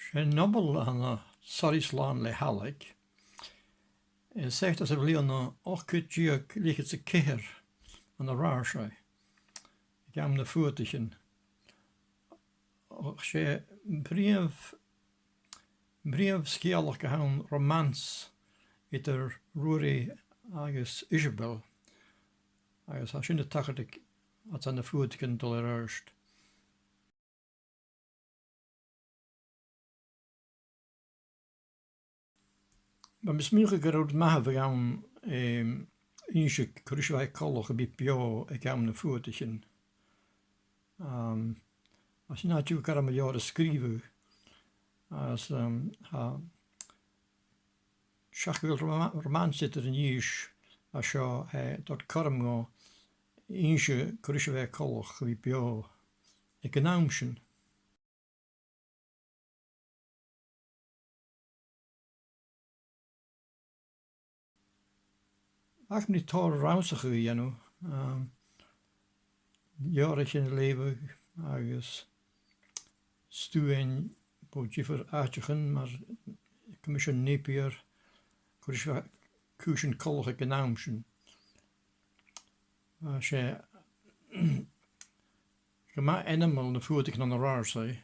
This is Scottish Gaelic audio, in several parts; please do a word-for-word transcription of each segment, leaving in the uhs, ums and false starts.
'S e nobal a th' ann, Soraidh Slàn le Halaig. Is seachd às a' bhliadhna ochd ceud deug leth-cheud 's a ceithir ann an Ratharsair, aig àm nam Fuadaichean. Ach 's e am prìomh, am prìomh sgeulachd a th' ann romance eadar Ruairidh agus Iseabail, agus tha sin a' tachairt aig, aig na Fuadaichean a' dol air adhart. Bha mi a' smaoineachadh gur e rud math a bh' ann, em, innse cò ris a bha e coltach a bhith beò aig àm nam Fuadaichean. Em, agus sin an t-àite gu robh mi air a sgrìobhadh. Agus, em, tha, seach gu bheil roma-, romance eadar an dithis a tha seo, eh, a' toirt cothrom dhomh innse cò ris a bha e coltach a bhith beò aig an àm sin. Ach mi tòrr rannsachaidh a dhèanamh, um, leabhraichean a leughadh agus stuth fhaighinn bho dhiofar àiteachan mar Coimisean Napier, cò ris a bha cùisean coltach aig an àm sin. Tha e gu math ainmeil na Fuadaichean ann an Ratharsair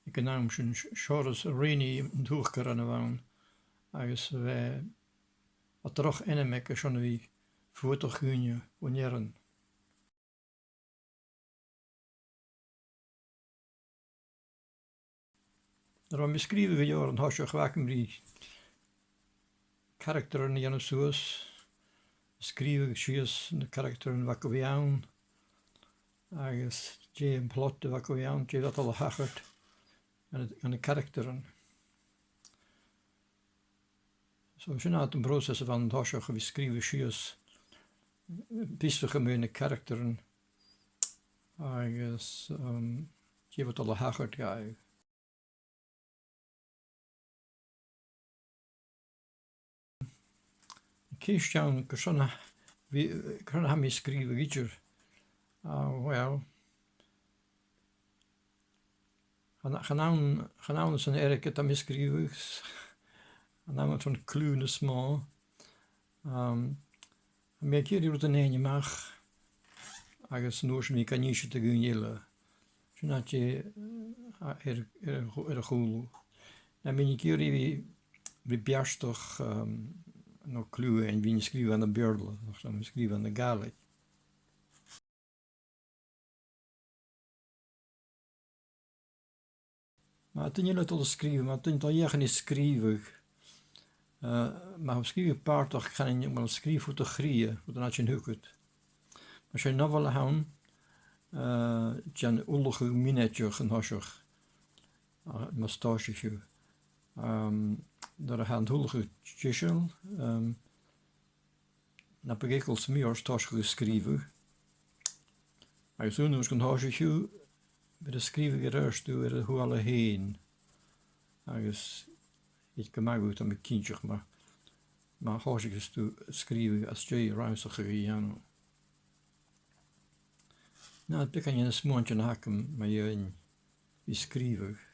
aig an àm sin, s-, seòrsa raonaidh an t-uachdarain a bh' ann, agus bha e droch ainm aige airson a bhith a' fuadach dhaoine bhon fhearann. Nuair a bha mi a' sgrìobhadh an leabhair an toiseach, bha agam ri caractaran a dhèanamh suas, a' sgrìobhadh sìos na caractaran a bh' aca a bhith ann, agus dè am plot a bh' aca a bhith ann, dè bha dol a thachairt dha na, dha na caractaran. So sin agad am process a bh' ann an toiseach, a bhith a' sgrìobhadh sìos, eh, pìos a-mach air na caractaran agus, um, dè bha dol a thachairt dhaibh. Ceist ann, carson a bhith, carson a tha mi a' sgrìobhadh idir. Ah, well, chan, chan ann, chan ann san airgead a tha mi a' sgrìobhadh, chan ann airson cliù nas motha. Um, tha mi ag iarraidh rudan fhaighinn a-mach agus an uair sin a bhith gan innse do dhaoine eile. Sin an t-àite, eh, air, air, air a chùlaibh. Nam bithinn ag iarraidh a bhith, bhith beartach, um, no cliù fhaighinn, bhithinn a' sgrìobhadh ann am Beurla, ach nam bithinn a' sgrìobhadh ann an Gàidhlig. Ma tha duine eile a' dol a sgrìobhadh, ma tha duine a' dol a dh'fheuchainn ri sgrìobhadh, eh, ma tha thu a' sgrìobhadh bàrdachd, chanainn, uill, sgrìobh thu do chridhe, rud an àite sin thugad. Mar 's e nobhail a th' ann, eh, dèan ullachadh mionaideach an toiseach, eh, mus tòisich thu. Ehm, nuair a tha an t-ullachadh deiseil, ehm, na bu eagal 's a mì-fhortanach, tòisich thu a' sgrìobhadh. Agus aon uair 's gun tòisich thu, bheir a' sgrìobhadh air adhart thu air do shuathadh fhèin. Agus thèid gu math dhut, tha mi cinnteach, ma, ma thòisicheas tu a' sgrìobhadh às dèidh rannsachadh a dhèanamh. Na, beagan de na smuaintean a th' agam mu dheidhinn a bhith a' sgrìobhadh.